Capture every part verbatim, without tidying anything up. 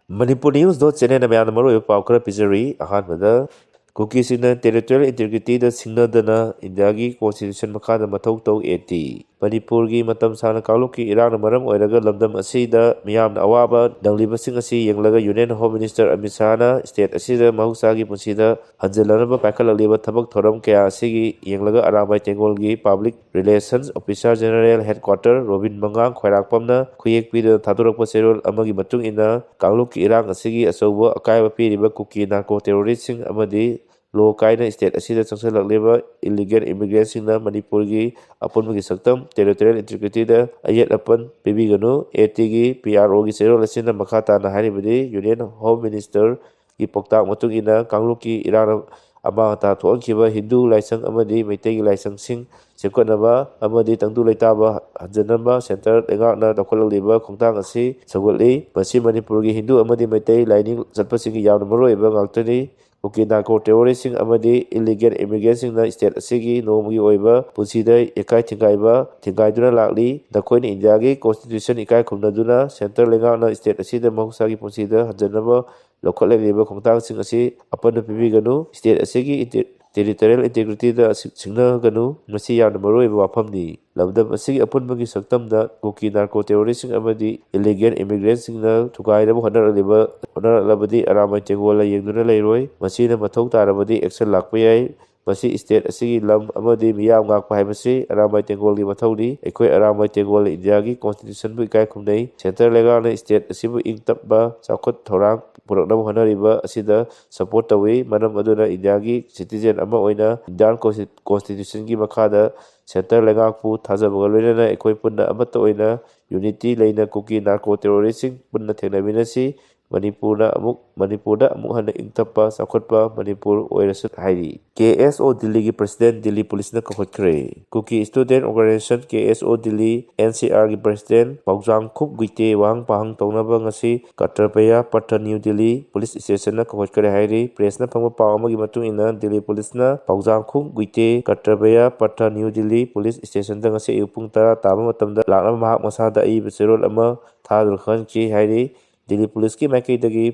Manipur News dot channelꯅ ꯃꯌꯥꯝꯅ ꯃꯔꯨꯑꯣꯏꯕ ꯄꯥꯎ ꯈꯔ ꯄꯤꯖꯔꯤ꯫ ꯑꯍꯥꯟꯕꯗ, ꯀꯨꯀꯤꯁꯤꯡꯅ territorial integrityꯗ ꯁꯤꯡꯅꯗꯅ ꯏꯟꯗꯤꯌꯥꯒꯤ constitution ꯃꯈꯥꯗ ꯃꯊꯧ ꯇꯧ, ꯑꯦ ꯇꯤ꯫ ꯃꯅꯤꯄꯨꯔꯒꯤ ꯃꯇꯝ ꯁꯥꯡꯅ ꯀꯥꯡꯂꯨꯞꯀꯤ ꯏꯔꯥꯡꯅ ꯃꯔꯝ ꯑꯣꯏꯔꯒ ꯂꯝꯗꯝ ꯑꯁꯤꯗ ꯃꯤꯌꯥꯝꯅ ꯑꯋꯥꯕ ꯅꯪꯂꯤꯕꯁꯤꯡ ꯑꯁꯤ ꯌꯦꯡꯂꯒ Union Home Minister Amit ꯁꯥꯍꯅ state ꯑꯁꯤꯗ ꯃꯍꯧꯁꯥꯒꯤ ꯄꯨꯟꯁꯤꯗ ꯍꯟꯖꯤꯜꯂꯅꯕ ꯄꯥꯏꯈꯠꯂꯛꯂꯤꯕ ꯊꯕꯛ ꯊꯧꯔꯝ ꯀꯌꯥ ꯑꯁꯤꯒꯤ ꯌꯦꯡꯂꯒ ꯑꯔꯥꯝꯕꯥꯏ ꯇꯦꯡꯒꯣꯜꯒꯤ Public Relations Officer General Headquarter Robin ꯃꯉꯥꯡ ꯈ꯭ꯋꯥꯏꯔꯥꯛꯄꯝꯅ ꯈꯨꯌꯦꯛ ꯄꯤꯗꯨꯅ ꯊꯥꯗꯣꯔꯛꯄ ꯆꯦꯔꯣꯜ ꯑꯃꯒꯤ ꯃꯇꯨꯡ ꯏꯟꯅ, ꯀꯥꯡꯂꯨꯞꯀꯤ ꯏꯔꯥꯡ ꯑꯁꯤꯒꯤ ꯑꯆꯧꯕ ꯑꯀꯥꯏꯕ ꯄꯤꯔꯤꯕ ꯀꯨꯀꯤ narco terroristꯁꯤꯡ ꯑꯃꯗꯤ ꯂꯣ ꯀꯥꯏꯅ state ꯑꯁꯤꯗ ꯆꯪꯁꯤꯜꯂꯛꯂꯤꯕ illegal immigrantꯁꯤꯡꯅ ꯃꯅꯤꯄꯨꯔꯒꯤ ꯑꯄꯨꯟꯕꯒꯤ ꯁꯛꯇꯝ, territorial integrityꯗ ꯑꯌꯦꯠ ꯑꯄꯟ ꯄꯤꯕꯤꯒꯅꯨ꯫ ꯑꯦ ꯇꯤꯒꯤ ꯄꯤ ꯑꯥꯔ ꯑꯣꯒꯤ ꯆꯦꯔꯣꯜ ꯑꯁꯤꯅ ꯃꯈꯥ ꯇꯥꯅ ꯍꯥꯏꯔꯤꯕꯗꯤ, Union Home Ministerꯒꯤ ꯄꯥꯎꯇꯥꯛ ꯃꯇꯨꯡ ꯏꯟꯅ ꯀꯥꯡꯂꯨꯞꯀꯤ ꯏꯔꯥꯡꯅ ꯑꯃꯥꯡ ꯑꯇꯥ ꯊꯣꯛꯍꯟꯈꯤꯕ ꯍꯤꯟꯗꯨ ꯂꯥꯏꯁꯪ ꯑꯃꯗꯤ ꯃꯩꯇꯩꯒꯤ ꯂꯥꯏꯁꯪꯁꯤꯡ ꯁꯦꯝꯒꯠꯅꯕ ꯑꯃꯗꯤ ꯇꯪꯗꯨ ꯂꯩꯇꯥꯕ ꯍꯟꯖꯤꯟꯅꯕ centre ꯂꯩꯉꯥꯛꯅ ꯂꯧꯈꯠꯂꯛꯂꯤꯕ ꯈꯣꯡꯊꯥꯡ ꯑꯁꯤ ꯁꯧꯒꯠꯂꯤ꯫ ꯃꯁꯤ ꯃꯅꯤꯄꯨꯔꯒꯤ ꯍꯤꯟꯗꯨ ꯑꯃꯗꯤ ꯃꯩꯇꯩ ꯂꯥꯏꯅꯤꯡ ꯆꯠꯄꯁꯤꯡꯒꯤ ꯌꯥꯝꯅ ꯃꯔꯨꯑꯣꯏꯕ ꯉꯥꯛꯇꯅꯤ꯫ ꯀꯨꯀꯤ narco terroristꯁꯤꯡ ꯑꯃꯗꯤ illegal immigrantꯁꯤꯡꯅ state ꯑꯁꯤꯒꯤ ꯅꯣꯡꯃꯒꯤ ꯑꯣꯏꯕ ꯄꯨꯟꯁꯤꯗ ꯏꯀꯥꯏ ꯊꯤꯡꯒꯥꯏꯕ ꯊꯤꯡꯒꯥꯏꯗꯨꯅ ꯂꯥꯛꯂꯤ꯫ ꯅꯈꯣꯏꯅ ꯏꯟꯗꯤꯌꯥꯒꯤ constitution ꯏꯀꯥꯏ ꯈꯨꯝꯅꯗꯨꯅ centre ꯂꯩꯉꯥꯛꯅ state ꯑꯁꯤꯗ ꯃꯍꯧꯁꯥꯒꯤ ꯄꯨꯟꯁꯤꯗ ꯍꯟꯖꯤꯟꯅꯕ ꯂꯧꯈꯠꯂꯛꯂꯤꯕ ꯈꯣꯡꯊꯥꯡꯁꯤꯡ ꯑꯁꯤ ꯑꯄꯟꯕ ꯄꯤꯕꯤꯒꯅꯨ꯫ State ꯑꯁꯤꯒꯤ inter-, territorial integrityꯗ ꯁꯤ-, ꯁꯤꯡꯅꯒꯅꯨ꯫ ꯃꯁꯤ ꯌꯥꯝꯅ ꯃꯔꯨꯑꯣꯏꯕ ꯋꯥꯐꯝꯅꯤ꯫ ꯂꯝꯗꯝ ꯑꯁꯤꯒꯤ ꯑꯄꯨꯟꯕꯒꯤ ꯁꯛꯇꯝꯗ ꯀꯨꯀꯤ narco terroristꯁꯤꯡ ꯑꯃꯗꯤ illegal immigrantꯁꯤꯡꯅ ꯊꯨꯒꯥꯏꯅꯕ ꯍꯣꯠꯅꯔꯛꯂꯤꯕ, ꯍꯣꯠꯅꯔꯛꯂꯕꯗꯤ ꯑꯔꯥꯝꯕꯥꯏ ꯇꯦꯡꯒꯣꯜꯅ ꯌꯦꯡꯗꯨꯅ ꯂꯩꯔꯣꯏ꯫ ꯃꯁꯤꯅ ꯃꯊꯧ ꯇꯥꯔꯕꯗꯤ action ꯂꯥꯛꯄ ꯌꯥꯏ꯫ ꯃꯁꯤ state ꯑꯁꯤꯒꯤ ꯂꯝ ꯑꯃꯗꯤ ꯃꯤꯌꯥꯝ ꯉꯥꯛꯄ ꯍꯥꯏꯕꯁꯤ ꯑꯔꯥꯝꯕꯥꯏ ꯇꯦꯡꯒꯣꯜꯒꯤ ꯃꯊꯧꯅꯤ꯫ ꯑꯩꯈꯣꯏ ꯑꯔꯥꯝꯕꯥꯏ ꯇꯦꯡꯒꯣꯜꯅ ꯏꯟꯗꯤꯌꯥꯒꯤ constitutionꯕꯨ ꯏꯀꯥꯏ ꯈꯨꯝꯅꯩ꯫ Centre ꯂꯩꯉꯥꯛꯅ state ꯑꯁꯤꯕꯨ ꯏꯪ ꯇꯞꯄ ꯆꯥꯎꯈꯠ ꯊꯧꯔꯥꯡ ꯄꯨꯔꯛꯅꯕ ꯍꯣꯠꯅꯔꯤꯕ ꯑꯁꯤꯗ support ꯇꯧꯏ꯫ ꯃꯔꯝ ꯑꯗꯨꯅ ꯏꯟꯗꯤꯌꯥꯒꯤ citizen ꯑꯃ ꯑꯣꯏꯅ Indian consti-, constitutionꯒꯤ ꯃꯈꯥꯗ centre ꯂꯩꯉꯥꯛꯄꯨ ꯊꯥꯖꯕꯒ ꯂꯣꯏꯅꯅ ꯑꯩꯈꯣꯏ ꯄꯨꯟꯅ ꯑꯃꯠꯇ ꯑꯣꯏꯅ unity ꯂꯩꯅ ꯀꯨꯀꯤ narco terroristꯁꯤꯡ ꯄꯨꯟꯅ ꯊꯦꯡꯅꯃꯤꯟꯅꯁꯤ꯫ ꯃꯅꯤꯄꯨꯔꯅ ꯑꯃꯨꯛ, ꯃꯅꯤꯄꯨꯔꯗ ꯑꯃꯨꯛ ꯍꯟꯅ ꯏꯪ ꯇꯞꯄ, ꯆꯥꯎꯈꯠꯄ ꯃꯅꯤꯄꯨꯔ ꯑꯣꯏꯔꯁꯨ ꯍꯥꯏꯔꯤ꯫ ꯀꯦ ꯑꯦꯁ ꯑꯣ ꯗꯤꯜꯂꯤꯒꯤ president ꯗꯤꯜꯂꯤ ꯄꯨꯂꯤꯁꯅ ꯀꯧꯈꯠꯈ꯭ꯔꯦ꯫ ꯀꯨꯀꯤ Student Organisation, ꯀꯦ ꯑꯦꯁ ꯑꯣ ꯗꯤꯜꯂꯤ, ꯑꯦꯟ ꯁꯤ ꯑꯥꯔꯒꯤ president ꯄꯥꯎꯖꯥꯡꯈꯨꯞ ꯒꯨꯏꯇꯦ ꯋꯥꯍꯪ ꯄꯥꯍꯪ ꯇꯧꯅꯕ ꯉꯁꯤ ꯀꯔꯇꯕꯌ ꯄꯊ ꯅ꯭ꯌꯨ ꯗꯤꯜꯂꯤ ꯄꯨꯂꯤꯁ stationꯗ ꯀꯧꯈꯠꯈ꯭ꯔꯦ ꯍꯥꯏꯔꯤ꯫ Pressꯅ ꯐꯪꯕ ꯄꯥꯎ ꯑꯃꯒꯤ ꯃꯇꯨꯡ ꯏꯟꯅ, ꯗꯤꯜꯂꯤ ꯄꯨꯂꯤꯁꯅ ꯄꯥꯎꯖꯥꯡꯈꯨꯞ ꯒꯨꯏꯇꯦ ꯀꯔꯇꯕꯌ ꯄꯊ ꯅ꯭ꯌꯨ ꯗꯤꯜꯂꯤ ꯄꯨꯂꯤꯁ stationꯗ ꯉꯁꯤ ꯑꯌꯨꯛ ꯄꯨꯡ ꯇꯔꯥ ꯇꯥꯕ ꯃꯇꯝꯗ ꯂꯥꯛꯅꯕ ꯃꯍꯥꯛ ꯃꯁꯥꯗ ꯑꯏꯕ ꯆꯦꯔꯣꯜ ꯑꯃ ꯊꯥꯗꯨꯅ ꯈꯪꯍꯟꯈꯤ ꯍꯥꯏꯔꯤ꯫ ꯗꯤꯜꯂꯤ ꯄꯨꯂꯤꯁꯀꯤ ꯃꯥꯏꯀꯩꯗꯒꯤ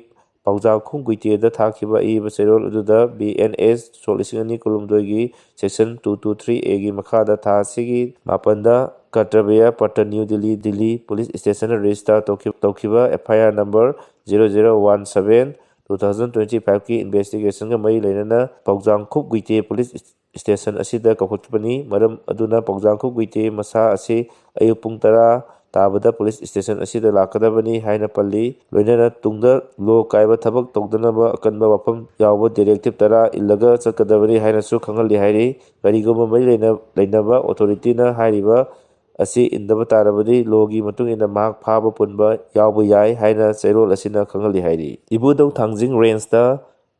ꯄꯥꯎꯖꯥꯡꯈꯨꯝ ꯒꯨꯏꯇꯦꯗ ꯊꯥꯈꯤꯕ ꯑꯏꯕ ꯆꯦꯔꯣꯜ ꯑꯗꯨꯗ B N S ꯁꯣꯛ ꯂꯤꯁꯤꯡ ꯑꯅꯤ ꯀꯨꯟꯍꯨꯝꯗꯣꯏꯒꯤ Section two two three A ꯒꯤ ꯃꯈꯥꯗ ꯊꯥ ꯑꯁꯤꯒꯤ ꯃꯥꯄꯟꯗ ꯀꯔꯇꯕ꯭ꯌ ꯄꯠꯇ ꯅ꯭ꯌꯨ ꯗꯤꯜꯂꯤ, ꯗꯤꯜꯂꯤ ꯄꯨꯂꯤꯁ ꯁ꯭ꯇꯦꯁꯟꯗ ꯔꯦꯖꯤꯁꯇꯥꯔ ꯇꯧꯈꯤ-, ꯇꯧꯈꯤꯕ F I R number zero zero one seven two thousand twenty five ꯀꯤ investigationꯒ ꯃꯔꯤ ꯂꯩꯅꯅ ꯄꯥꯎꯖꯥꯡꯈꯨꯝ ꯒꯨꯏꯇꯦ ꯄꯨꯂꯤꯁ ꯁ꯭ꯇꯦꯁꯟ ꯑꯁꯤꯗ ꯀꯧꯈꯠꯄꯅꯤ꯫ ꯃꯔꯝ ꯑꯗꯨꯅ ꯄꯥꯎꯖꯥꯡꯈꯨꯝ ꯒꯨꯏꯇꯦ ꯃꯁꯥ ꯑꯁꯤ ꯑꯌꯨꯛ ꯄꯨꯡ ꯇꯔꯥ ꯇꯥꯕꯗ ꯄꯨꯂꯤꯁ ꯁ꯭ꯇꯦꯁꯟ ꯑꯁꯤꯗ ꯂꯥꯛꯀꯗꯕꯅꯤ ꯍꯥꯏꯅ ꯄꯜꯂꯤ꯫ ꯂꯣꯏꯅꯅ ꯇꯨꯡꯗ ꯂꯣ ꯀꯥꯏꯕ ꯊꯕꯛ ꯇꯧꯗꯅꯕ ꯑꯀꯟꯕ ꯋꯥꯐꯝ ꯌꯥꯎꯕ directive ꯇꯔꯥ ꯏꯜꯂꯒ ꯆꯠꯀꯗꯕꯅꯤ ꯍꯥꯏꯅꯁꯨ ꯈꯪꯍꯜꯂꯤ ꯍꯥꯏꯔꯤ꯫ ꯀꯔꯤꯒꯨꯝꯕ ꯃꯔꯤ ꯂꯩꯅ-, ꯂꯩꯅꯕ authorityꯅ ꯍꯥꯏꯔꯤꯕ ꯑꯁꯤ ꯏꯟꯗꯕ ꯇꯥꯔꯕꯗꯤ ꯂꯣꯒꯤ ꯃꯇꯨꯡ ꯏꯟꯅ ꯃꯍꯥꯛ ꯐꯥꯕ ꯄꯨꯟꯕ ꯌꯥꯎꯕ ꯌꯥꯏ ꯍꯥꯏꯅ ꯆꯦꯔꯣꯜ ꯑꯁꯤꯅ ꯈꯪꯍꯜꯂꯤ ꯍꯥꯏꯔꯤ꯫ ꯏꯕꯨꯙꯧ ꯊꯥꯡꯖꯤꯡ ꯔꯦꯟꯖꯇ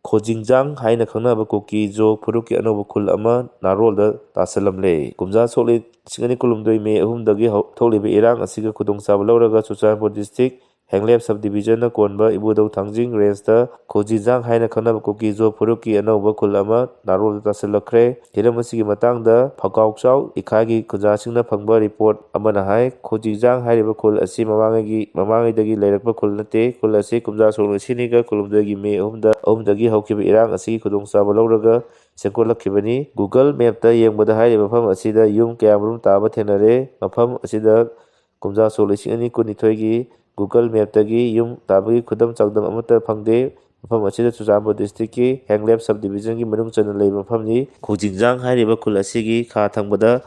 ꯈꯣꯖꯤꯡꯖꯥꯡ ꯍꯥꯏꯅ ꯈꯪꯅꯕ ꯀꯨꯀꯤ ꯖꯣ ꯐꯨꯔꯨꯞꯀꯤ ꯑꯅꯧꯕ ꯈꯨꯜ ꯑꯃ ꯅꯥꯔꯣꯜꯗ ꯇꯥꯁꯤꯜꯂꯝꯂꯦ꯫ ꯀꯨꯝꯖꯥ ꯁꯣꯛꯂꯤ ꯂꯤꯁꯤꯡ ꯑꯅꯤ ꯀꯨꯟꯍꯨꯝꯗꯣꯏ ꯃꯦ ꯑꯍꯨꯝꯗꯒꯤ ꯍꯧ-, ꯊꯣꯛꯂꯤꯕ ꯏꯔꯥꯡ ꯑꯁꯤꯒ ꯈꯨꯗꯣꯡꯆꯥꯕ ꯂꯧꯔꯒ ꯆꯨꯔꯆꯥꯟꯄꯨꯔ district ꯍꯦꯡꯂꯦꯞ sub divisionꯅ ꯀꯣꯟꯕ ꯏꯕꯨꯙꯧ ꯊꯥꯡꯖꯤꯡ ꯔꯦꯟꯖꯇ ꯈꯣꯖꯤꯖꯥꯡ ꯍꯥꯏꯅ ꯈꯪꯅꯕ ꯀꯨꯀꯤ ꯖꯣ ꯐꯨꯔꯨꯞꯀꯤ ꯑꯅꯧꯕ ꯈꯨꯜ ꯑꯃ ꯅꯥꯔꯣꯜꯗ ꯇꯥꯁꯤꯜꯂꯛꯈ꯭ꯔꯦ꯫ ꯍꯤꯔꯝ ꯑꯁꯤꯒꯤ ꯃꯇꯥꯡꯗ ꯐꯒꯥꯎꯆꯥꯎ ꯏꯈꯥꯒꯤ ꯈꯨꯟꯖꯥꯁꯤꯡꯅ ꯐꯪꯕ report ꯑꯃꯅ ꯍꯥꯏ, ꯈꯣꯖꯤꯖꯥꯡ ꯍꯥꯏꯔꯤꯕ ꯈꯨꯜ ꯑꯁꯤ ꯃꯃꯥꯡꯉꯩꯒꯤ, ꯃꯃꯥꯡꯉꯩꯗꯒꯤ ꯂꯩꯔꯛꯄ ꯈꯨꯜ ꯅꯠꯇꯦ꯫ ꯈꯨꯜ ꯑꯁꯤ ꯀꯨꯝꯖꯥ ꯁꯣꯛ ꯂꯤꯁꯤꯡ ꯑꯅꯤꯒ ꯀꯨꯟꯍꯨꯝꯗꯣꯏꯒꯤ ꯃꯦ ꯑꯍꯨꯝꯗ, ꯑꯍꯨꯝꯗꯒꯤ ꯍꯧꯈꯤꯕ ꯏꯔꯥꯡ ꯑꯁꯤꯒꯤ ꯈꯨꯗꯣꯡꯆꯥꯕ ꯂꯧꯔꯒ ꯁꯦꯝꯒꯠꯂꯛꯈꯤꯕꯅꯤ꯫ Google Mapꯇ ꯌꯦꯡꯕꯗ ꯍꯥꯏꯔꯤꯕ ꯃꯐꯝ ꯑꯁꯤꯗ ꯌꯨꯝ ꯀꯌꯥꯃꯔꯨꯝ ꯇꯥꯕ ꯊꯦꯡꯅꯔꯦ꯫ ꯃꯐꯝ ꯑꯁꯤꯗ ꯀꯨꯝꯖꯥ ꯁꯣꯛ ꯂꯤꯁꯤꯡ ꯑꯅꯤ ꯀꯨꯟꯅꯤꯊꯣꯏꯒꯤ Google Mapꯇꯒꯤ ꯌꯨꯝ ꯇꯥꯕꯒꯤ ꯈꯨꯗꯝ ꯆꯥꯡꯗꯝ ꯑꯃꯠꯇ ꯐꯪꯗꯦ꯫ ꯃꯐꯝ ꯑꯁꯤꯗ ꯆꯨꯔꯆꯥꯟꯄꯨꯔ districtꯀꯤ ꯍꯦꯡꯂꯦꯞ sub divisionꯒꯤ ꯃꯅꯨꯡ ꯆꯟꯅ ꯂꯩꯕ ꯃꯐꯝꯅꯤ꯫ ꯈꯣꯡꯖꯤꯡꯖꯥꯡ ꯍꯥꯏꯔꯤꯕ ꯈꯨꯜ ꯑꯁꯤꯒꯤ ꯈꯥ ꯊꯪꯕꯗ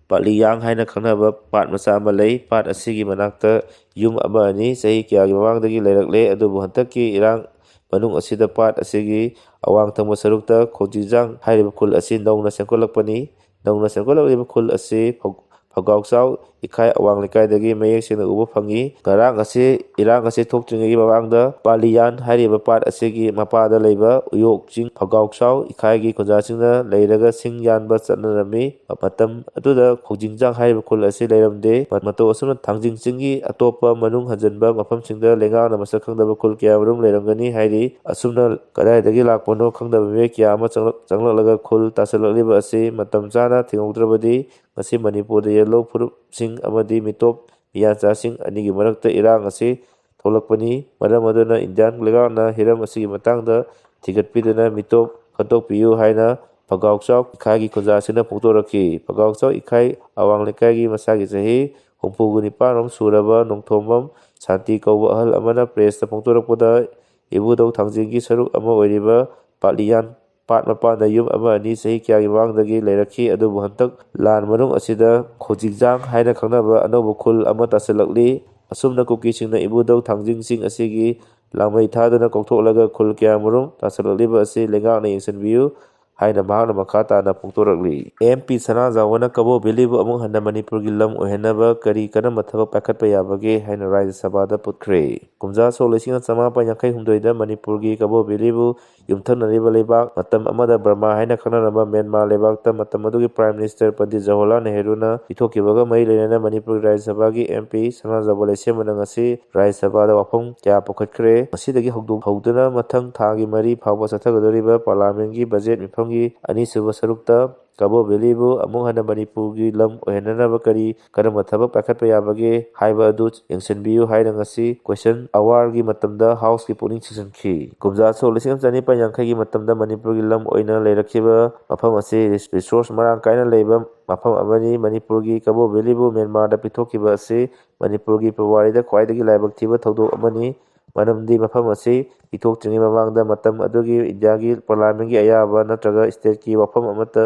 ꯄꯥꯠꯂꯤꯌꯥꯡ ꯍꯥꯏꯅ ꯈꯪꯅꯕ ꯄꯥꯠ ꯃꯆꯥ ꯑꯃ ꯂꯩ꯫ ꯄꯥꯠ ꯑꯁꯤꯒꯤ ꯃꯅꯥꯛꯇ ꯌꯨꯝ ꯑꯃ ꯑꯅꯤ ꯆꯍꯤ ꯀꯌꯥꯒꯤ ꯃꯃꯥꯡꯗꯒꯤ ꯂꯩꯔꯛꯂꯦ, ꯑꯗꯨꯕꯨ ꯍꯟꯗꯛꯀꯤ ꯏꯔꯥꯡ ꯃꯅꯨꯡ ꯑꯁꯤꯗ ꯄꯥꯠ ꯑꯁꯤꯒꯤ ꯑꯋꯥꯡ ꯊꯪꯕ ꯁꯔꯨꯛꯇ ꯈꯣꯡꯖꯤꯡꯖꯥꯡ ꯍꯥꯏꯔꯤꯕ ꯈꯨꯜ ꯑꯁꯤ ꯅꯧꯅ ꯁꯦꯝꯒꯠꯂꯛꯄꯅꯤ꯫ ꯅꯧꯅ ꯁꯦꯝꯒꯠꯂꯛꯂꯤꯕ ꯈꯨꯜ ꯑꯁꯤ ꯐꯧ-, ꯐꯧꯒꯥꯎꯆꯥꯎ ꯏꯈꯥꯏ ꯑꯋꯥꯡ ꯂꯩꯀꯥꯏꯗꯒꯤ ꯃꯌꯦꯛ ꯁꯦꯡꯅ ꯎꯕ ꯐꯪꯉꯤ꯫ ꯉꯔꯥꯡ ꯑꯁꯤ, ꯏꯔꯥꯡ ꯑꯁꯤ ꯊꯣꯛꯇ꯭ꯔꯤꯉꯩꯒꯤ ꯃꯃꯥꯡꯗ ꯄꯥꯂꯤꯌꯥꯟ ꯍꯥꯏꯔꯤꯕ ꯄꯥꯠ ꯑꯁꯤꯒꯤ ꯃꯄꯥꯗ ꯂꯩꯕ ꯎꯌꯣꯛ ꯆꯤꯡ ꯐꯧꯒꯥꯎꯆꯥꯎ ꯏꯈꯥꯏꯒꯤ ꯈꯨꯟꯖꯥꯁꯤꯡꯅ ꯂꯩꯔꯒ ꯁꯤꯡ ꯌꯥꯟꯕ ꯆꯠꯅꯔꯝꯃꯤ꯫ ꯃꯇꯝ ꯑꯗꯨꯗ ꯈꯣꯡꯖꯤꯡꯖꯥꯡ ꯍꯥꯏꯔꯤꯕ ꯈꯨꯜ ꯑꯁꯤ ꯂꯩꯔꯝꯗꯦ꯫ ꯃꯇꯧ ꯑꯁꯨꯝꯅ ꯊꯥꯡꯖꯤꯡ ꯆꯤꯡꯒꯤ ꯑꯇꯣꯞꯄ ꯃꯅꯨꯡ ꯍꯟꯖꯤꯟꯕ ꯃꯐꯝꯁꯤꯡꯗ ꯂꯩꯉꯥꯛꯅ ꯃꯁꯛ ꯈꯪꯗꯕ ꯈꯨꯜ ꯀꯌꯥꯃꯔꯨꯝ ꯂꯩꯔꯝꯒꯅꯤ ꯍꯥꯏꯔꯤ꯫ ꯑꯁꯨꯝꯅ ꯀꯗꯥꯏꯗꯒꯤ ꯂꯥꯛꯄꯅꯣ ꯈꯪꯗꯕ ꯃꯤꯑꯣꯏ ꯀꯌꯥ ꯑꯃ ꯆꯪꯂꯛ-, ꯆꯪꯂꯛꯂꯒ ꯈꯨꯜ ꯇꯥꯁꯤꯜꯂꯛꯂꯤꯕ ꯑꯁꯤ ꯃꯇꯝ ꯆꯥꯅ ꯊꯤꯡꯍꯧꯗ꯭ꯔꯕꯗꯤ ꯉꯁꯤ ꯃꯅꯤꯄꯨꯔꯗ ꯌꯦꯜꯂꯣ ꯐꯨꯔꯨꯞꯁꯤꯡ ꯑꯃꯗꯤ ꯃꯤꯇꯣꯞ ꯃꯤꯌꯥꯟꯆꯥꯁꯤꯡ ꯑꯅꯤꯒꯤ ꯃꯔꯛꯇ ꯏꯔꯥꯡ ꯑꯁꯤ ꯊꯣꯛꯂꯛꯄꯅꯤ꯫ ꯃꯔꯝ ꯑꯗꯨꯅ ꯏꯟꯗꯤꯌꯥꯟ ꯂꯩꯉꯥꯛꯅ ꯍꯤꯔꯝ ꯑꯁꯤꯒꯤ ꯃꯇꯥꯡꯗ ꯊꯤꯒꯠꯄꯤꯗꯨꯅ ꯃꯤꯇꯣꯞ ꯈꯟꯗꯣꯛꯄꯤꯌꯨ ꯍꯥꯏꯅ ꯐꯒꯥꯎꯆꯥꯎ ꯏꯈꯥꯏꯒꯤ ꯈꯨꯟꯖꯥꯁꯤꯡꯅ ꯐꯣꯡꯗꯣꯔꯛꯈꯤ꯫ ꯐꯒꯥꯎꯆꯥꯎ ꯏꯈꯥꯏ ꯑꯋꯥꯡ ꯂꯩꯀꯥꯏꯒꯤ ꯃꯁꯥꯒꯤ ꯆꯍꯤ ꯍꯨꯝꯐꯨꯒ ꯅꯤꯄꯥꯟ ꯔꯣꯝ ꯁꯨꯔꯕ ꯅꯣꯡꯊꯣꯝꯕꯝ ꯁꯥꯟꯇꯤ ꯀꯧꯕ ꯑꯍꯜ ꯑꯃꯅ ꯄ꯭ꯔꯦꯁꯇ ꯐꯣꯡꯗꯣꯔꯛꯄꯗ, ꯏꯕꯨꯙꯧ ꯊꯥꯡꯖꯤꯡꯒꯤ ꯁꯔꯨꯛ ꯑꯃ ꯑꯣꯏꯔꯤꯕ ꯄꯥꯠꯂꯤꯌꯥꯟ ꯄꯥꯠ ꯃꯄꯥꯟꯗ ꯌꯨꯝ ꯑꯃ ꯑꯅꯤ ꯆꯍꯤ ꯀꯌꯥꯒꯤ ꯃꯃꯥꯡꯗꯒꯤ ꯂꯩꯔꯛꯈꯤ꯫ ꯑꯗꯨꯕꯨ ꯍꯟꯗꯛ ꯂꯥꯟ ꯃꯅꯨꯡ ꯑꯁꯤꯗ ꯈꯣꯡꯖꯤꯡꯖꯥꯡ ꯍꯥꯏꯅ ꯈꯪꯅꯕ ꯑꯅꯧꯕ ꯈꯨꯜ ꯑꯃ ꯇꯥꯁꯤꯜꯂꯛꯂꯤ꯫ ꯑꯁꯨꯝꯅ ꯀꯨꯀꯤꯁꯤꯡꯅ ꯏꯕꯨꯙꯧ ꯊꯥꯡꯖꯤꯡꯁꯤꯡ ꯑꯁꯤꯒꯤ ꯂꯥꯡꯃꯩ ꯊꯥꯗꯨꯅ ꯀꯣꯛꯊꯣꯛꯂꯒ ꯈꯨꯜ ꯀꯌꯥꯃꯔꯨꯝ ꯇꯥꯁꯤꯜꯂꯛꯂꯤꯕ ꯑꯁꯤ ꯂꯩꯉꯥꯛꯅ ꯌꯦꯡꯁꯤꯟꯕꯤꯌꯨ ꯍꯥꯏꯅ ꯃꯍꯥꯛꯅ ꯃꯈꯥ ꯇꯥꯅ ꯐꯣꯡꯗꯣꯔꯛꯂꯤ꯫ ꯑꯦꯝ ꯄꯤ ꯁꯅꯥꯖꯥꯎꯕꯅ ꯀꯕꯣ ꯚꯦꯂꯤꯕꯨ ꯑꯃꯨꯛ ꯍꯟꯅ ꯃꯅꯤꯄꯨꯔꯒꯤ ꯂꯝ ꯑꯣꯏꯍꯟꯅꯕ ꯀꯔꯤ ꯀꯔꯝꯕ ꯊꯕꯛ ꯄꯥꯏꯈꯠꯄ ꯌꯥꯕꯒꯦ ꯍꯥꯏꯅ ꯔꯥꯖ꯭ꯌ ꯁꯚꯥꯗ ꯄꯨꯠꯈ꯭ꯔꯦ꯫ ꯀꯨꯝꯖꯥ ꯁꯣꯛ ꯂꯤꯁꯤꯡ ꯑꯃ ꯆꯃꯥꯄꯟ ꯌꯥꯡꯈꯩ ꯍꯨꯝꯗꯣꯏꯗ ꯃꯅꯤꯄꯨꯔꯒꯤ ꯀꯕꯣ ꯚꯦꯂꯤꯕꯨ ꯌꯨꯝꯊꯪꯅꯔꯤꯕ ꯂꯩꯕꯥꯛ, ꯃꯇꯝ ꯑꯃꯗ ꯕꯔꯃꯥ ꯍꯥꯏꯅ ꯈꯪꯅꯔꯝꯕ ꯃ꯭ꯌꯥꯟꯃꯥꯔ ꯂꯩꯕꯥꯛꯇ ꯃꯇꯝ ꯑꯗꯨꯒꯤ ꯄ꯭ꯔꯥꯏꯝ ꯃꯤꯅꯤꯁꯇꯔ ꯄꯟꯗꯤꯠ ꯖꯋꯥꯍꯔꯂꯥꯜ ꯅꯦꯍꯔꯨꯅ ꯄꯤꯊꯣꯛꯈꯤꯕꯒ ꯃꯔꯤ ꯂꯩꯅꯅ ꯃꯅꯤꯄꯨꯔꯒꯤ ꯔꯥꯖ꯭ꯌ ꯁꯚꯥꯒꯤ ꯑꯦꯝ ꯄꯤ ꯁꯅꯥꯖꯥꯎꯕ ꯂꯩꯁꯦꯝꯕꯅ ꯉꯁꯤ ꯔꯥꯖ꯭ꯌ ꯁꯚꯥꯗ ꯋꯥꯐꯝ ꯀꯌꯥ ꯄꯨꯈꯠꯈ꯭ꯔꯦ꯫ ꯃꯁꯤꯗꯒꯤ ꯍꯧꯗꯣꯛ-, ꯍꯧꯗꯨꯅ ꯃꯊꯪ ꯊꯥꯒꯤ ꯃꯔꯤ ꯐꯥꯎꯕ ꯆꯠꯊꯒꯗꯧꯔꯤꯕ ꯄꯥꯔꯂꯥꯃꯦꯟꯒꯤ ꯕꯖꯦꯠ ꯃꯤꯐꯝꯒꯤ ꯑꯅꯤꯁꯨꯕ ꯁꯔꯨꯛꯇ ꯀꯕꯣ ꯚꯦꯂꯤꯕꯨ ꯑꯃꯨꯛ ꯍꯟꯅ ꯃꯅꯤꯄꯨꯔꯒꯤ ꯂꯝ ꯑꯣꯏꯍꯟꯅꯅꯕ ꯀꯔꯤ ꯀꯔꯝꯕ ꯊꯕꯛ ꯄꯥꯏꯈꯠꯄ ꯌꯥꯕꯒꯦ ꯍꯥꯏꯕ ꯑꯗꯨ ꯌꯦꯡꯁꯤꯟꯕꯤꯌꯨ ꯍꯥꯏꯅ ꯉꯁꯤ ꯀꯣꯏꯁꯟ ꯑꯋꯥꯔꯒꯤ ꯃꯇꯝꯗ ꯍꯥꯎꯁꯀꯤ ꯄꯨꯛꯅꯤꯡ ꯆꯤꯡꯁꯤꯟꯈꯤ꯫ ꯀꯨꯝꯖꯥ ꯁꯣꯛ ꯂꯤꯁꯤꯡ ꯑꯃ ꯆꯅꯤꯄꯥꯟ ꯌꯥꯡꯈꯩꯒꯤ ꯃꯇꯝꯗ ꯃꯅꯤꯄꯨꯔꯒꯤ ꯂꯝ ꯑꯣꯏꯅ ꯂꯩꯔꯛꯈꯤꯕ ꯃꯐꯝ ꯑꯁꯤ ꯔꯤꯁ-, ꯔꯤꯁꯣꯔꯁ ꯃꯔꯥꯡ ꯀꯥꯏꯅ ꯂꯩꯕ ꯃꯐꯝ ꯑꯃꯅꯤ꯫ ꯃꯅꯤꯄꯨꯔꯒꯤ ꯀꯕꯣ ꯚꯦꯂꯤꯕꯨ ꯃ꯭ꯌꯥꯟꯃꯥꯔꯗ ꯄꯤꯊꯣꯛꯈꯤꯕ ꯑꯁꯤ ꯃꯅꯤꯄꯨꯔꯒꯤ ꯄꯨꯋꯥꯔꯤꯗ ꯈ꯭ꯋꯥꯏꯗꯒꯤ ꯂꯥꯏꯕꯛ ꯊꯤꯕ ꯊꯧꯗꯣꯛ ꯑꯃꯅꯤ꯫ ꯃꯔꯝꯗꯤ ꯃꯐꯝ ꯑꯁꯤ ꯄꯤꯊꯣꯛꯇ꯭ꯔꯤꯉꯩ ꯃꯃꯥꯡꯗ ꯃꯇꯝ ꯑꯗꯨꯒꯤ ꯏꯟꯗꯤꯌꯥꯒꯤ ꯄꯥꯔꯂꯥꯃꯦꯟꯒꯤ ꯑꯌꯥꯕ ꯅꯠꯇ꯭ꯔꯒ ꯁ꯭ꯇꯦꯠꯀꯤ ꯋꯥꯐꯝ ꯑꯃꯠꯇ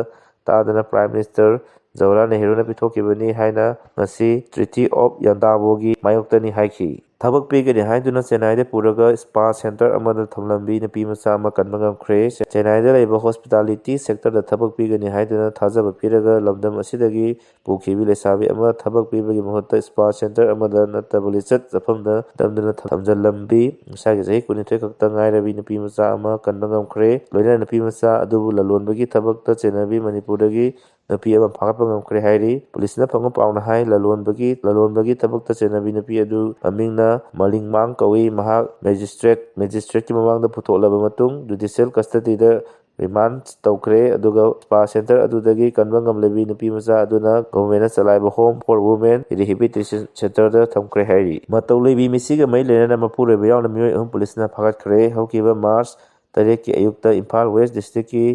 ꯇꯥꯗꯅ ꯄ꯭ꯔꯥꯏꯝ ꯃꯤꯅꯤꯁꯇꯔ ꯖꯋꯥꯍꯔꯂꯥꯜ ꯅꯦꯍꯔꯨꯅ ꯄꯤꯊꯣꯛꯈꯤꯕꯅꯤ ꯍꯥꯏꯅ ꯉꯁꯤ ꯇ꯭ꯔꯤꯇꯤ ꯑꯣꯐ ꯌꯥꯟꯗꯥꯕꯣꯒꯤ ꯃꯥꯌꯣꯛꯇꯅꯤ ꯍꯥꯏꯈꯤ꯫ ꯊꯕꯛ ꯄꯤꯒꯅꯤ ꯍꯥꯏꯗꯨꯅ ꯆꯦꯟꯅꯥꯏꯗ ꯄꯨꯔꯒ ꯁ꯭ꯄꯥ ꯁꯦꯟꯇꯔ ꯑꯃꯗ ꯊꯝꯂꯝꯕꯤ ꯅꯨꯄꯤ ꯃꯆꯥ ꯑꯃ ꯀꯟꯕ ꯉꯝꯈ꯭ꯔꯦ꯫ ꯆꯦꯟꯅꯥꯏꯗ ꯂꯩꯕ ꯍꯣꯁꯄꯤꯇꯥꯂꯤꯇꯤ ꯁꯦꯛꯇꯔꯗ ꯊꯕꯛ ꯄꯤꯒꯅꯤ ꯍꯥꯏꯗꯨꯅ ꯊꯥꯖꯕ ꯄꯤꯔꯒ ꯂꯝꯗꯝ ꯑꯁꯤꯗꯒꯤ ꯄꯨꯈꯤꯕꯤ ꯂꯩꯁꯥꯕꯤ ꯑꯃ ꯊꯕꯛ ꯄꯤꯕꯒꯤ ꯃꯍꯨꯠꯇ ꯁ꯭ꯄꯥ ꯁꯦꯟꯇꯔ ꯑꯃꯗ ꯅꯠꯇꯕ ꯂꯤꯆꯠ ꯆꯠꯐꯝꯗ ꯅꯝꯗꯨꯅ ꯊꯝꯖꯤꯜꯂꯝꯕꯤ ꯃꯁꯥꯒꯤ ꯆꯍꯤ ꯀꯨꯟꯅꯤꯊꯣꯏ ꯈꯛꯇ ꯉꯥꯏꯔꯕꯤ ꯅꯨꯄꯤ ꯃꯆꯥ ꯑꯃ ꯀꯟꯕ ꯉꯝꯈ꯭ꯔꯦ꯫ ꯂꯣꯏꯅꯅ ꯅꯨꯄꯤ ꯃꯆꯥ ꯑꯗꯨꯕꯨ ꯂꯂꯣꯟꯕꯒꯤ ꯊꯕꯛꯇ ꯆꯦꯟꯅꯕꯤ ꯃꯅꯤꯄꯨꯔꯗꯒꯤ ꯅꯨꯄꯤ ꯑꯃ ꯐꯥꯒꯠꯄ ꯉꯝꯈ꯭ꯔꯦ ꯍꯥꯏꯔꯤ꯫ ꯄꯨꯂꯤꯁꯅ ꯐꯪꯕ ꯄꯥꯎꯅ ꯍꯥꯏ, ꯂꯂꯣꯟꯕꯒꯤ, ꯂꯂꯣꯟꯕꯒꯤ ꯊꯕꯛꯇ ꯆꯦꯟꯅꯕꯤ ꯅꯨꯄꯤ ꯑꯗꯨ ꯃꯃꯤꯡꯅ ꯃꯂꯤꯡꯃꯥꯡ ꯀꯧꯏ꯫ ꯃꯍꯥꯛ ꯃꯦꯖꯤꯁꯇ꯭ꯔꯦꯠ, ꯃꯦꯖꯤꯁꯇ꯭ꯔꯦꯠꯀꯤ ꯃꯃꯥꯡꯗ ꯄꯨꯊꯣꯛꯂꯕ ꯃꯇꯨꯡ ꯖꯨꯗꯤꯁꯤꯌꯦꯜ ꯀꯁꯇꯗꯤꯗ ꯔꯤꯃꯥꯟ ꯇꯧꯈ꯭ꯔꯦ꯫ ꯑꯗꯨꯒ ꯁ꯭ꯄꯥ ꯁꯦꯟꯇꯔ ꯑꯗꯨꯗꯒꯤ ꯀꯟꯕ ꯉꯝꯂꯕꯤ ꯅꯨꯄꯤ ꯃꯆꯥ ꯑꯗꯨꯅ ꯒꯣꯚꯔꯟꯃꯦꯟꯠꯅ ꯆꯂꯥꯏꯕ ꯍꯣꯝ ꯐꯣꯔ ꯋꯨꯃꯦꯟ ꯔꯤꯍꯦꯕꯤꯂꯤꯇꯦꯁꯟ ꯁꯦꯟꯇꯔꯗ ꯊꯝꯈ꯭ꯔꯦ ꯍꯥꯏꯔꯤ꯫ ꯃꯇꯧ ꯂꯩꯕꯤ ꯃꯤꯁꯤꯒ ꯃꯔꯤ ꯂꯩꯅꯅ ꯃꯄꯨꯔꯣꯏꯕ ꯌꯥꯎꯅ ꯃꯤꯑꯣꯏ ꯑꯍꯨꯝ ꯄꯨꯂꯤꯁꯅ ꯐꯥꯒꯠꯈ꯭ꯔꯦ꯫ ꯍꯧꯈꯤꯕ ꯃꯥꯔꯆ ꯇꯔꯦꯠꯀꯤ ꯑꯌꯨꯛꯇ ꯏꯝꯐꯥꯜ ꯋꯦꯁ ꯗꯤꯁꯇ꯭ꯔꯤꯛꯀꯤ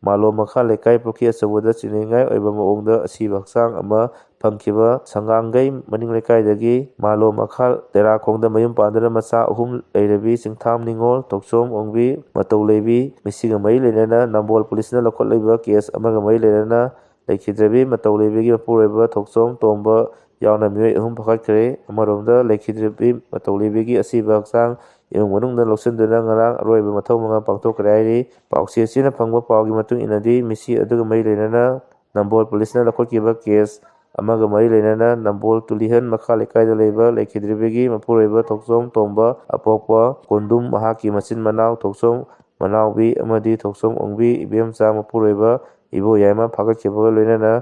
ꯃꯥꯂꯣꯝ ꯃꯈꯥ ꯂꯩꯀꯥꯏ ꯄꯨꯈ꯭ꯔꯤ ꯑꯆꯧꯕꯗ ꯆꯤꯡꯅꯅꯤꯡꯉꯥꯏ ꯑꯣꯏꯕ ꯃꯑꯣꯡꯗ ꯑꯁꯤꯕ ꯍꯛꯆꯥꯡ ꯑꯃ ꯐꯪꯈꯤꯕ ꯁꯪꯒꯥꯡꯒꯩ ꯃꯅꯤꯡ ꯂꯩꯀꯥꯏꯗꯒꯤ ꯃꯥꯂꯣꯝ ꯃꯈꯥ ꯇꯦꯔꯥꯈꯣꯡꯗ ꯃꯌꯨꯝ ꯄꯥꯟꯗꯨꯅ ꯃꯆꯥ ꯑꯍꯨꯝ ꯂꯩꯔꯕꯤ ꯆꯤꯡꯊꯥꯝ ꯅꯤꯉꯣꯜ, ꯊꯣꯛꯆꯣꯝ ꯑꯣꯡꯕꯤ, ꯃꯇꯧ ꯂꯩꯕꯤ ꯃꯤꯁꯤꯒ ꯃꯔꯤ ꯂꯩꯅꯅ ꯅꯝꯕꯣꯜ ꯄꯨꯂꯤꯁꯅ ꯂꯧꯈꯠꯂꯤꯕ ꯀꯦꯁ ꯑꯃꯒ ꯃꯔꯤ ꯂꯩꯅꯅ ꯂꯩꯈꯤꯗ꯭ꯔꯕꯤ ꯃꯇꯧ ꯂꯩꯕꯤꯒꯤ ꯃꯄꯨꯔꯣꯏꯕ ꯊꯣꯛꯆꯣꯝ ꯇꯣꯝꯕ ꯌꯥꯎꯅ ꯃꯤꯑꯣꯏ ꯑꯍꯨꯝ ꯐꯥꯒꯠꯈ꯭ꯔꯦ꯫ ꯑꯃꯔꯣꯝꯗ ꯂꯩꯈꯤꯗ꯭ꯔꯕꯤ ꯃꯇꯧ ꯂꯩꯕꯤꯒꯤ ꯑꯁꯤꯕ ꯍꯛꯆꯥꯡ ꯏꯃꯨꯡ ꯃꯅꯨꯡꯅ ꯂꯧꯁꯤꯟꯗꯨꯅ ꯉꯔꯥꯡ ꯑꯔꯣꯏꯕ ꯃꯊꯧ ꯃꯉꯝ ꯄꯥꯡꯊꯣꯛꯈ꯭ꯔꯦ ꯍꯥꯏꯔꯤ꯫ ꯄꯥꯎꯆꯦ ꯑꯁꯤꯅ ꯐꯪꯕ ꯄꯥꯎꯒꯤ ꯃꯇꯨꯡ ꯏꯟꯅꯗꯤ ꯃꯤꯁꯤ ꯑꯗꯨꯒ ꯃꯔꯤ ꯂꯩꯅꯅ ꯅꯝꯕꯣꯜ ꯄꯨꯂꯤꯁꯅ ꯂꯧꯈꯠꯈꯤꯕ ꯀꯦꯁ ꯑꯃꯒ ꯃꯔꯤ ꯂꯩꯅꯅ ꯅꯝꯕꯣꯜ ꯇꯨꯂꯤꯍꯟ ꯃꯈꯥ ꯂꯩꯀꯥꯏꯗ ꯂꯩꯕ ꯂꯩꯈꯤꯗ꯭ꯔꯤꯕꯒꯤ ꯃꯄꯨꯔꯣꯏꯕ ꯊꯣꯛꯆꯣꯝ ꯇꯣꯝꯕ ꯑꯄꯣꯛꯄ ꯀꯣꯟꯗꯨꯝ, ꯃꯍꯥꯛꯀꯤ ꯃꯆꯤꯟ ꯃꯅꯥꯎ ꯊꯣꯛꯆꯣꯝ ꯃꯅꯥꯎꯕꯤ ꯑꯃꯗꯤ ꯊꯣꯛꯆꯣꯝ ꯑꯣꯡꯕꯤ ꯏꯕꯦꯝꯆꯥ ꯃꯄꯨꯔꯣꯏꯕ ꯏꯕꯣ ꯌꯥꯏꯃ ꯐꯥꯒꯠꯈꯤꯕꯒ ꯂꯣꯏꯅꯅ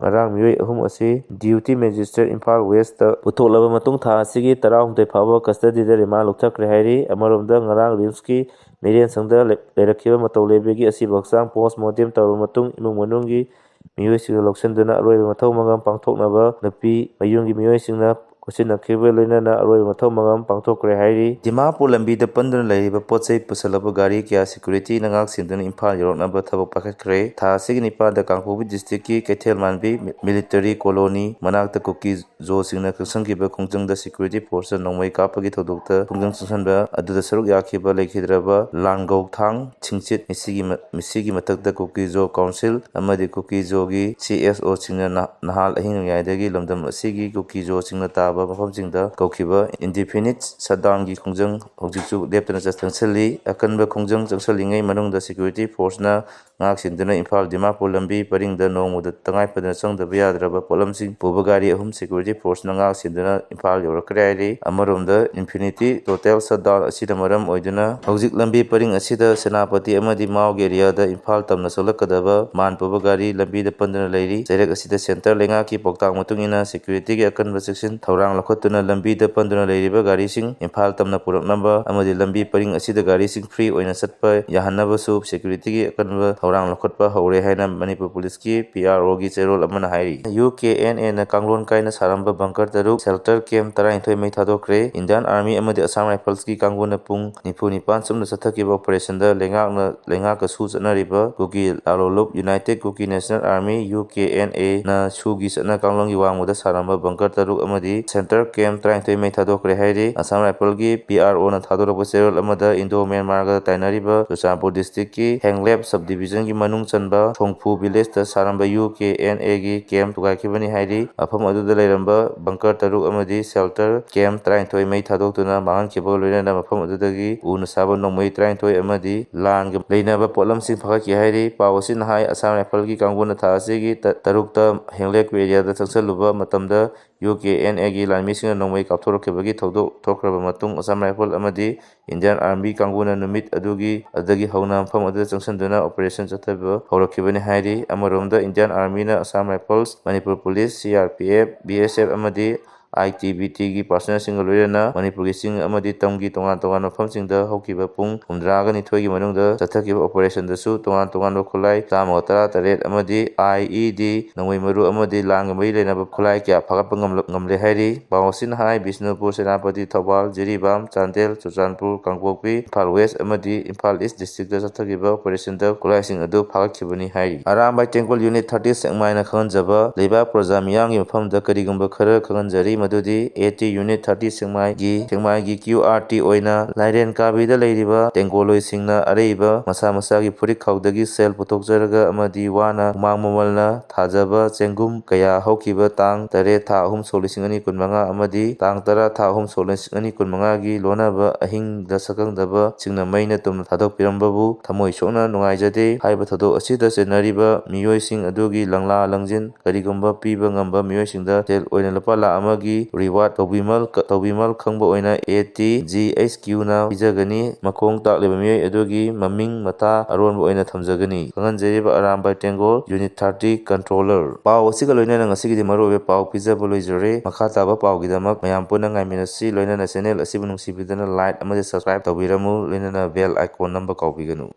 ꯉꯔꯥꯡ ꯃꯤꯑꯣꯏ ꯑꯍꯨꯝ ꯑꯁꯤ ꯗꯤꯌꯨꯇꯤ ꯃꯦꯖꯤꯁꯇ꯭ꯔꯦꯠ ꯏꯝꯐꯥꯜ ꯋꯦꯁꯇ ꯄꯨꯊꯣꯛꯂꯕ ꯃꯇꯨꯡ ꯊꯥ ꯑꯁꯤꯒꯤ ꯇꯔꯥꯍꯨꯝꯗꯣꯏ ꯐꯥꯎꯕ ꯀꯁꯇꯗꯤꯗ ꯔꯤꯃꯥꯟ ꯂꯧꯊꯈ꯭ꯔꯦ ꯍꯥꯏꯔꯤ꯫ ꯑꯃꯔꯣꯝꯗ ꯉꯔꯥꯡ ꯔꯤꯝꯁꯀꯤ ꯃꯤꯔꯦꯟꯁꯪꯗ ꯂꯩ-, ꯂꯩꯔꯛꯈꯤꯕ ꯃꯇꯧ ꯂꯩꯕꯒꯤ ꯑꯁꯤꯕ ꯍꯛꯆꯥꯡ ꯄꯣꯁꯃꯣꯔꯇꯦꯝ ꯇꯧꯔꯕ ꯃꯇꯨꯡ ꯏꯃꯨꯡ ꯃꯅꯨꯡꯒꯤ ꯃꯤꯑꯣꯏꯁꯤꯡꯅ ꯂꯧꯁꯤꯟꯗꯨꯅ ꯑꯔꯣꯏꯕ ꯃꯊꯧ ꯃꯉꯝ ꯄꯥꯡꯊꯣꯛꯅꯕ ꯅꯨꯄꯤ ꯃꯌꯨꯝꯒꯤ ꯃꯤꯑꯣꯏꯁꯤꯡꯅ ꯈꯨꯠꯁꯤꯟꯅꯈꯤꯕꯒ ꯂꯣꯏꯅꯅ ꯑꯔꯣꯏꯕ ꯃꯊꯧ ꯃꯉꯝ ꯄꯥꯡꯊꯣꯛꯈ꯭ꯔꯦ ꯍꯥꯏꯔꯤ꯫ ꯗꯤꯃꯥꯄꯨꯔ ꯂꯝꯕꯤꯗ ꯄꯟꯗꯨꯅ ꯂꯩꯔꯤꯕ ꯄꯣꯠ ꯆꯩ ꯄꯨꯁꯜꯂꯛꯄ ꯒꯥꯔꯤ ꯀꯌꯥ ꯁꯦꯀ꯭ꯌꯨꯔꯤꯇꯤꯅ ꯉꯥꯛ ꯁꯦꯟꯗꯨꯅ ꯏꯝꯐꯥꯜ ꯌꯧꯔꯛꯅꯕ ꯊꯕꯛ ꯄꯥꯏꯈꯠꯈ꯭ꯔꯦ꯫ ꯊꯥ ꯑꯁꯤꯒꯤ ꯅꯤꯄꯥꯟꯗ ꯀꯥꯡꯄꯣꯛꯄꯤ ꯗꯤꯁꯇ꯭ꯔꯤꯛꯀꯤ ꯀꯩꯊꯦꯜ ꯃꯥꯟꯕꯤ ꯃꯤꯂꯤꯇꯔꯤ ꯀꯣꯂꯣꯅꯤ ꯃꯅꯥꯛꯇ ꯀꯨꯀꯤ ꯖꯣꯁꯤꯡꯅ ꯆꯪꯁꯤꯟꯈꯤꯕ ꯈꯣꯡꯖꯪꯗ ꯁꯦꯀ꯭ꯌꯨꯔꯤꯇꯤ ꯐꯣꯔꯁꯅ ꯅꯣꯡꯃꯩ ꯀꯥꯞꯄꯒꯤ ꯊꯧꯗꯣꯛꯇ ꯈꯣꯡꯖꯪ ꯆꯪꯁꯤꯟꯕ ꯑꯗꯨꯗ ꯁꯔꯨꯛ ꯌꯥꯈꯤꯕ ꯂꯩꯈꯤꯗ꯭ꯔꯕ ꯂꯥꯟꯒꯧꯊꯥꯡ ꯁꯤꯡꯆꯤꯠ ꯃꯤꯁꯤꯒꯤ ꯃ-, ꯃꯤꯁꯤꯒꯤ ꯃꯊꯛꯇ ꯀꯨꯀꯤ ꯖꯣ ꯀꯥꯎꯟꯁꯤꯜ ꯑꯃꯗꯤ ꯀꯨꯀꯤ ꯖꯣꯒꯤ ꯁꯤ ꯑꯦꯁ ꯑꯣꯁꯤꯡꯅ ꯅꯍ-, ꯅꯍꯥꯜ ꯑꯍꯤꯡ ꯅꯣꯡꯌꯥꯏꯗꯒꯤ ꯂꯝꯗꯝ ꯑꯁꯤꯒꯤ ꯀꯨꯀꯤ ꯖꯣꯁꯤꯡꯅ ꯇꯥꯕ ꯃꯐꯝꯁꯤꯡꯗ ꯀꯧꯈꯤꯕ ꯏꯟꯗꯤꯐꯤꯅꯤꯠ ꯁꯠꯗꯥꯎꯟꯒꯤ ꯈꯣꯡꯖꯪ ꯍꯧꯖꯤꯛꯁꯨ ꯂꯦꯞꯇꯅ ꯆꯠ-, ꯆꯪꯁꯤꯜꯂꯤ꯫ ꯑꯀꯟꯕ ꯈꯣꯡꯖꯪ ꯆꯪꯁꯤꯜꯂꯤꯉꯩ ꯃꯅꯨꯡꯗ ꯁꯦꯀ꯭ꯌꯨꯔꯤꯇꯤ ꯐꯣꯔꯁꯅ ꯉꯥꯛ ꯁꯦꯟꯗꯨꯅ ꯏꯝꯐꯥꯜ ꯗꯤꯃꯥꯄꯨꯔ ꯂꯝꯕꯤ ꯄꯔꯤꯡꯗ ꯅꯣꯡꯃꯗ ꯇꯉꯥꯏ ꯐꯗꯅ ꯆꯪꯗꯕ ꯌꯥꯗ꯭ꯔꯕ ꯄꯣꯠꯂꯝꯁꯤꯡ ꯄꯨꯕ ꯒꯥꯔꯤ ꯑꯍꯨꯝ ꯁꯦꯀ꯭ꯌꯨꯔꯤꯇꯤ ꯐꯣꯔꯁꯅ ꯉꯥꯛ ꯁꯦꯟꯗꯨꯅ ꯏꯝꯐꯥꯜ ꯌꯧꯔꯛꯈ꯭ꯔꯦ ꯍꯥꯏꯔꯤ꯫ ꯑꯃꯔꯣꯝꯗ ꯏꯟꯐꯤꯅꯤꯇꯤ ꯇꯣꯇꯦꯜ ꯁꯠꯗꯥꯎꯟ ꯑꯁꯤꯅ ꯃꯔꯝ ꯑꯣꯏꯗꯨꯅ ꯍꯧꯖꯤꯛ ꯂꯝꯕꯤ ꯄꯔꯤꯡ ꯑꯁꯤꯗ ꯁꯦꯅꯥꯄꯇꯤ ꯑꯃꯗꯤ ꯃꯥꯎꯒꯤ ꯑꯦꯔꯤꯌꯥꯗ ꯏꯝꯐꯥꯜ ꯇꯝꯅ ꯆꯪꯂꯛꯀꯗꯕ ꯃꯥꯟ ꯄꯨꯕ ꯒꯥꯔꯤ ꯂꯝꯕꯤꯗ ꯄꯟꯗꯨꯅ ꯂꯩꯔꯤ꯫ ꯆꯩꯔꯛ ꯑꯁꯤꯗ ꯁꯦꯟꯇꯔ ꯂꯩꯉꯥꯛꯀꯤ ꯄꯥꯎꯇꯥꯛ ꯃꯇꯨꯡ ꯏꯟꯅ ꯁꯦꯀ꯭ꯌꯨꯔꯤꯇꯤꯒꯤ ꯑꯀꯟꯕ ꯆꯦꯛꯁꯤꯟ ꯊꯧꯔꯥꯡ ꯊꯧꯔꯥꯡ ꯂꯧꯈꯠꯇꯨꯅ ꯂꯝꯕꯤꯗ ꯄꯟꯗꯨꯅ ꯂꯩꯔꯤꯕ ꯒꯥꯔꯤꯁꯤꯡ ꯏꯝꯐꯥꯜ ꯇꯝꯅ ꯄꯨꯔꯛꯅꯕ ꯑꯃꯗꯤ ꯂꯝꯕꯤ ꯄꯔꯤꯡ ꯑꯁꯤꯗ ꯒꯥꯔꯤꯁꯤꯡ free ꯑꯣꯏꯅ ꯆꯠꯄ ꯌꯥꯍꯟꯅꯕꯁꯨ securityꯒꯤ ꯑꯀꯟꯕ ꯊꯧꯔꯥꯡ ꯂꯧꯈꯠꯄ ꯍꯧꯔꯦ ꯍꯥꯏꯅ ꯃꯅꯤꯄꯨꯔ ꯄꯨꯂꯤꯁꯀꯤ PROꯒꯤ ꯆꯦꯔꯣꯜ ꯑꯃꯅ ꯍꯥꯏꯔꯤ꯫ UKNAꯅ ꯀꯥꯡꯂꯣꯟ ꯀꯥꯏꯅ ꯁꯥꯔꯝꯕ bunker ꯇꯔꯨꯛ, shelter camp ꯇꯔꯥꯅꯤꯊꯣꯏ ꯃꯩ ꯊꯥꯗꯣꯛꯈ꯭ꯔꯦ꯫ Indian Army ꯑꯃꯗꯤ Assam Riflesꯀꯤ ꯀꯥꯡꯕꯨꯅ ꯄꯨꯡ ꯅꯤꯐꯨ ꯅꯤꯄꯥꯟ ꯆꯨꯞꯅ ꯆꯠꯊꯈꯤꯕ operationꯗ ꯂꯩꯉꯥꯛꯅ, ꯂꯩꯉꯥꯛꯀ SoO ꯆꯠꯅꯔꯤꯕ ꯀꯨꯀꯤ ꯂꯥꯂꯣꯂꯨꯞ United Kuki National Army, UKNAꯅ SoOꯒꯤ ꯆꯠꯅ ꯀꯥꯡꯂꯣꯟꯒꯤ ꯋꯥꯡꯃꯗ ꯁꯥꯔꯝꯕ bunker ꯇꯔꯨꯛ ꯑꯃꯗꯤ shelter camp ꯇꯔꯥꯅꯤꯊꯣꯏ ꯃꯩ ꯊꯥꯗꯣꯛꯈ꯭ꯔꯦ ꯍꯥꯏꯔꯤ꯫ Assam Riflesꯀꯤ PROꯅ ꯊꯥꯗꯣꯔꯛꯄ ꯆꯦꯔꯣꯜ ꯑꯃꯗ Indo-Myanmarꯒ ꯇꯥꯏꯅꯔꯤꯕ ꯆꯨꯔꯆꯥꯟꯄꯨꯔ districtꯀꯤ ꯍꯦꯡꯂꯦꯞ subdivisionꯒꯤ ꯃꯅꯨꯡ ꯆꯟꯕ ꯁꯣꯡꯐꯨ villageꯇ ꯁꯥꯔꯝꯕ UKNAꯒꯤ camp ꯊꯨꯒꯥꯏꯈꯤꯕꯅꯤ ꯍꯥꯏꯔꯤ꯫ ꯃꯐꯝ ꯑꯗꯨꯗ ꯂꯩꯔꯝꯕ bunker ꯇꯔꯨꯛ ꯑꯃꯗꯤ shelter camp ꯇꯔꯥꯅꯤꯊꯣꯏ ꯃꯩ ꯊꯥꯗꯣꯛꯇꯨꯅ ꯃꯥꯡꯍꯟꯈꯤꯕꯒ ꯂꯣꯏꯅꯅ ꯃꯐꯝ ꯑꯗꯨꯗꯒꯤ ꯎꯅ ꯁꯥꯕ ꯅꯣꯡꯃꯩ ꯇꯔꯥꯅꯤꯊꯣꯏ ꯑꯃꯗꯤ ꯂꯥꯟꯒ ꯂꯩꯅꯕ ꯄꯣꯠꯂꯝꯁꯤꯡ ꯐꯥꯒꯠꯈꯤ ꯍꯥꯏꯔꯤ꯫ ꯄꯥꯎ ꯑꯁꯤꯅ ꯍꯥꯏ, Assam Riflesꯀꯤ ꯀꯥꯡꯕꯨꯅ ꯊꯥ ꯑꯁꯤꯒꯤ ꯇ-, ꯇꯔꯨꯛꯇ ꯍꯦꯡꯂꯦꯞ area ꯆꯪꯁꯤꯜꯂꯨꯕ ꯃꯇꯝꯗ UKNAꯒꯤ ꯂꯥꯟꯃꯤꯁꯤꯡꯅ ꯅꯣꯡꯃꯩ ꯀꯥꯞꯊꯣꯔꯛꯈꯤꯕꯒꯤ ꯊꯧꯗꯣꯛ ꯊꯣꯛꯈ꯭ꯔꯕ ꯃꯇꯨꯡ, Assam Rifles ꯑꯃꯗꯤ Indian Army ꯀꯥꯡꯕꯨꯅ ꯅꯨꯃꯤꯠ ꯑꯗꯨꯒꯤ, ꯑꯗꯨꯗꯒꯤ ꯍꯧꯅ ꯃꯐꯝ ꯑꯗꯨꯗ ꯆꯪꯁꯤꯟꯗꯨꯅ operation ꯆꯠꯊꯕ ꯍꯧꯔꯛꯈꯤꯕꯅꯤ ꯍꯥꯏꯔꯤ꯫ ꯑꯃꯔꯣꯝꯗ, Indian Armyꯅ Assam Rifles, Manipur police, CRPF, BSF ꯑꯃꯗꯤ ITBPꯒꯤ personnelꯁꯤꯡꯒ ꯂꯣꯏꯅꯅ ꯃꯅꯤꯄꯨꯔꯒꯤ ꯆꯤꯡ ꯑꯃꯗꯤ ꯇꯝꯒꯤ ꯇꯣꯉꯥꯟ ꯇꯣꯉꯥꯟꯕ ꯃꯐꯝꯁꯤꯡꯗ ꯍꯧꯈꯤꯕ ꯄꯨꯡ ꯍꯨꯝꯗ꯭ꯔꯥꯒ ꯅꯤꯊꯣꯏꯒꯤ ꯃꯅꯨꯡꯗ ꯆꯠꯊꯈꯤꯕ operationꯗꯁꯨ ꯇꯣꯉꯥꯟ ꯇꯣꯉꯥꯟꯕ ꯈꯨꯠꯂꯥꯏ ꯆꯥꯝꯃꯒ ꯇꯔꯥ ꯇꯔꯦꯠ ꯑꯃꯗꯤ IED, ꯅꯣꯡꯃꯩ ꯃꯔꯨ ꯑꯃꯗꯤ ꯂꯥꯟꯒ ꯃꯔꯤ ꯂꯩꯅꯕ ꯈꯨꯠꯂꯥꯏ ꯀꯌꯥ ꯐꯥꯒꯠꯄ ꯉꯝꯂ-, ꯉꯝꯂꯦ ꯍꯥꯏꯔꯤ꯫ ꯄꯥꯎ ꯑꯁꯤꯅ ꯍꯥꯏ, ꯕꯤꯁꯅꯨꯄꯨꯔ, ꯁꯦꯅꯥꯄꯇꯤ, ꯊꯧꯕꯥꯜ, ꯖꯤꯔꯤꯕꯥꯝ, ꯆꯥꯟꯗꯦꯜ, ꯆꯨꯔꯆꯥꯟꯄꯨꯔ, ꯀꯥꯡꯄꯣꯛꯄꯤ, ꯏꯝꯐꯥꯜ East districtꯗ ꯆꯠꯊꯈꯤꯕ operationꯗ ꯈꯨꯠꯂꯥꯏꯁꯤꯡ ꯑꯗꯨ ꯐꯥꯒꯠꯈꯤꯕꯅꯤ ꯍꯥꯏꯔꯤ꯫ ꯑꯔꯥꯝꯕꯥꯏ ꯇꯦꯡꯒꯣꯜ Unit thirty ꯁꯦꯛꯃꯥꯏꯅ ꯈꯪꯍꯟꯖꯕ ꯂꯩꯕꯥꯛ ꯄ꯭ꯔꯖꯥ ꯃꯤꯌꯥꯝꯒꯤ ꯃꯐꯝꯗ ꯀꯔꯤꯒꯨꯝꯕ ꯈꯔ ꯈꯪꯍꯟꯖꯔꯤ, ꯃꯗꯨꯗꯤ AT Unit thirty ꯁꯦꯛꯃꯥꯏꯒꯤ, ꯁꯦꯛꯃꯥꯏꯒꯤ QRT ꯑꯣꯏꯅ ꯂꯥꯏꯔꯦꯟ ꯀꯥꯕꯤꯗ ꯂꯩꯔꯤꯕ ꯇꯦꯡꯒꯣꯜꯂꯣꯏꯁꯤꯡꯅ ꯑꯔꯩꯕ ꯃꯁꯥ ꯃꯁꯥꯒꯤ ꯐꯨꯔꯤꯠ ꯈꯥꯎꯗꯒꯤ ꯁꯦꯜ ꯄꯨꯊꯣꯛꯆꯔꯒ ꯑꯃꯗꯤ ꯋꯥꯅ ꯍꯨꯃꯥꯡ ꯃꯃꯜꯅ ꯊꯥꯖꯕ ꯆꯦꯡꯒꯨꯝ ꯀꯌꯥ ꯍꯧꯈꯤꯕ ꯇꯥꯡ ꯇꯔꯦꯠ ꯊꯥ ꯑꯍꯨꯝ ꯁꯣꯛ ꯂꯤꯁꯤꯡ ꯑꯅꯤ ꯀꯨꯟꯃꯉꯥ ꯑꯃꯗꯤ ꯇꯥꯡ ꯇꯔꯥ ꯊꯥ ꯑꯍꯨꯝ ꯁꯣꯛ ꯂꯤꯁꯤꯡ ꯑꯅꯤ ꯀꯨꯟꯃꯉꯥꯒꯤ ꯂꯣꯟꯅꯕ ꯑꯍꯤꯡꯗ ꯁꯛꯈꯪꯗꯕꯁꯤꯡꯅ ꯃꯩꯅ ꯇꯨꯝꯅ ꯊꯥꯗꯣꯛꯄꯤꯔꯝꯕꯕꯨ ꯊꯃꯣꯏ ꯁꯣꯛꯅ ꯅꯨꯡꯉꯥꯏꯖꯗꯦ꯫ ꯍꯥꯏꯔꯤꯕ ꯊꯧꯗꯣꯛ ꯑꯁꯤꯗ ꯆꯦꯟꯅꯔꯤꯕ ꯃꯤꯑꯣꯏꯁꯤꯡ ꯑꯗꯨꯒꯤ ꯂꯪꯂꯥ ꯂꯪꯖꯤꯟ ꯀꯔꯤꯒꯨꯝꯕ ꯄꯤꯕ ꯉꯝꯕ ꯃꯤꯑꯣꯏꯁꯤꯡꯗ ꯁꯦꯜ ꯑꯣꯏꯅ ꯂꯨꯄꯥ ꯂꯥꯈ ꯑꯃꯒꯤ ꯔꯤꯋꯥꯔꯗ ꯇꯧꯕꯤꯃꯜ ꯇꯧꯕꯤꯃꯜ ꯈꯪꯕ ꯑꯣꯏꯅ ꯑꯦ ꯇꯤ ꯖꯤ ꯑꯩꯆ ꯀ꯭ꯌꯨꯅ ꯄꯤꯖꯒꯅꯤ꯫ ꯃꯈꯣꯡ ꯇꯥꯛꯂꯤꯕ ꯃꯤꯑꯣꯏ ꯑꯗꯨꯒꯤ ꯃꯃꯤꯡ ꯃꯊꯥ ꯑꯔꯣꯟꯕ ꯑꯣꯏꯅ ꯊꯝꯖꯒꯅꯤ꯫ ꯈꯪꯍꯟꯖꯔꯤꯕ ꯑꯔꯥꯝꯕꯥꯏ ꯇꯦꯡꯒꯣꯜ, ꯌꯨꯅꯤꯠ ꯊꯥꯔꯇꯤ ꯀꯟꯇ꯭ꯔꯣꯂꯔ꯫ ꯄꯥꯎ ꯑꯁꯤꯒ ꯂꯣꯏꯅꯅ ꯉꯁꯤꯒꯤꯗꯤ ꯃꯔꯨꯑꯣꯏꯕ ꯄꯥꯎ ꯄꯤꯖꯕ ꯂꯣꯏꯖꯔꯦ꯫ ꯃꯈꯥ ꯇꯥꯕ ꯄꯥꯎꯒꯤꯗꯃꯛ ꯃꯌꯥꯝ ꯄꯨꯟꯅ ꯉꯥꯏꯃꯤꯟꯅꯁꯤ꯫ ꯂꯣꯏꯅꯅ ꯆꯦꯅꯦꯜ ꯑꯁꯤꯕꯨ ꯅꯨꯡꯁꯤꯕꯤꯗꯨꯅ ꯂꯥꯏꯛ ꯑꯃꯗꯤ ꯁꯕꯁꯀ꯭ꯔꯥꯏꯕ ꯇꯧꯕꯤꯔꯝꯃꯨ꯫ ꯂꯣꯏꯅꯅ ꯕꯦꯜ ꯑꯥꯏꯀꯣꯟ ꯅꯝꯕ ꯀꯥꯎꯕꯤꯒꯅꯨ꯫